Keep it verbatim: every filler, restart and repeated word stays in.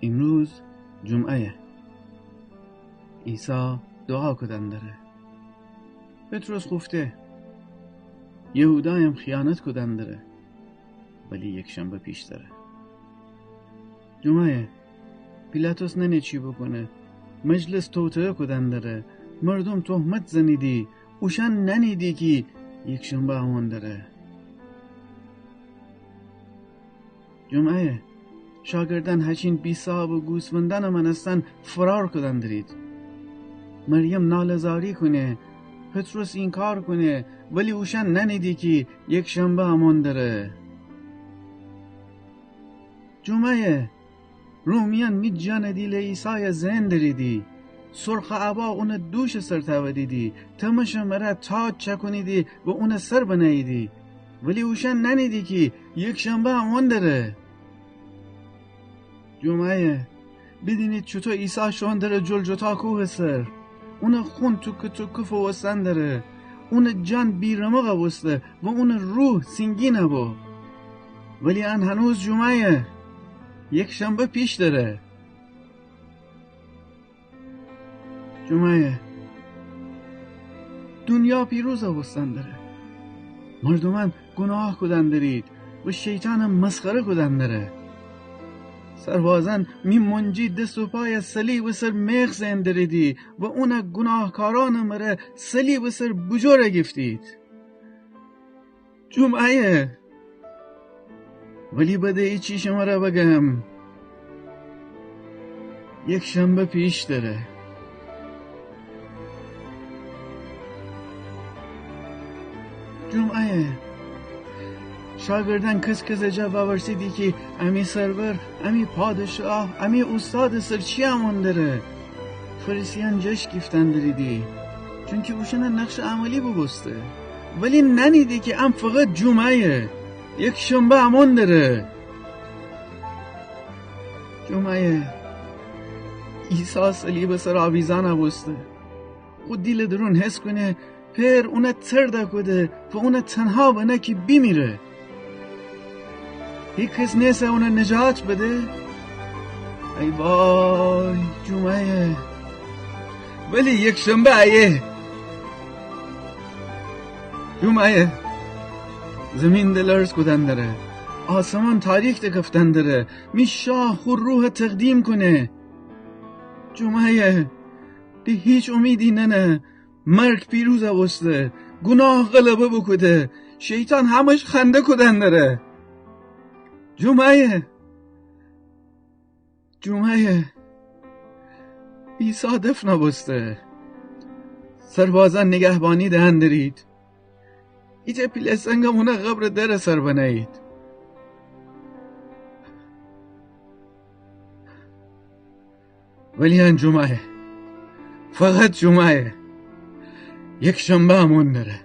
ایمروز جومعه‌یه. عیسی دوعا کودن دره. پطرس خوفته. یهودایم خیانت کودن دره. ولی یکشنبه پیش دره. جومعه‌یه. پیلاطس نأنه چی بوکونه. مجلس توطئه کودن دره. مردوم تهمت زنیدی. اوشأن نأنیدی کی یکشنبه امون دره. جومعه‌یه. شاگردأن هچین بی‌صاحب و گوسفندأنٚ مأنستن فرار کودن درید. مریم ناله‌زاری کونه، پطرس اینکار کونه، ولی اوشأن نأنیدی کی یکشنبه امون دره. جومعه‌یه. رومیأن می جانٚ دیلٚ عیسایَ زئن دریدی. سرخٚ ابا اونٚ دوشٚ سر تأودیدی. تمشٚ مره تاج چأکونیدی و اونٚ سر بنه‌ییدی. ولی اوشأن نأنیدی کی یکشنبه امون دره. جومعه‌یه. بیدینید چوطو عیسی شوئون دره جلجتا کوهٚ سر. اونٚ خون توکه توکه فووستن دره. اونٚ جان بی‌رمق بوسته و اونٚ روح سنگین بو. ولی ان هنوز جومعه‌یه. یکشنبه پیش دره. جومعه‌یه. دونیا پیروز بوستن دره. مردومأن گوناه کودن درید و شیطانَ مسخره کودن دره. سربازأن می مونجی دس و پایَ صلیبٚ سر میخ زئن دریدی و اونَ گوناهکارأنٚ مره صلیبٚ سر بوجور گیفتید. جومعه‌یه. ولی بده ایچی شمره بگم. یکشنبه پیش دره. جومعه‌یه. شاگردأن کس کسٚ جا وأورسیدی کی امی سرور، امی پادشاه، امی اوستادٚ سر چی امون دره؟ فریسیأن جشن گیفتن دریدی، چونکی اوشأنٚ نقشٚ عملی بوبوسته. ولی نأنیدی کی ان فقط جومعه‌یه، یکشنبه امون دره. جومعه‌یه. عیسی صلیبٚ سر آویزأن بوسته. خو دیلٚ درون حس کونه پئر اونَ ترد کوده و اونَ تنها بنه کی بیمیره. هیکس نیسه اونَ نجات بده. ای وای، جومعه‌یه. ولی یکشنبه ایه. جومعه‌یه. زیمین دلرز کودن دره. آسمان تاریک دکفتن دره. می شاه خو روحَ تقدیم کونه. جومعه‌یه. ده هیچ امیدی ننه. مرگ پیروز بوسته. گوناه غلبه بوکوده. شیطان همش خنده کودن دره. جومعه‌یه. جومعه‌یه. عیسی دفن بوسته. سربازأن نیگهبانی دئن درید. ایجا پیله سنگم اونٚ قبرٚ درٚ سر بنه‌یید. ولی ان جومعه‌یه. فقط جومعه‌یه. یکشنبه امون دره.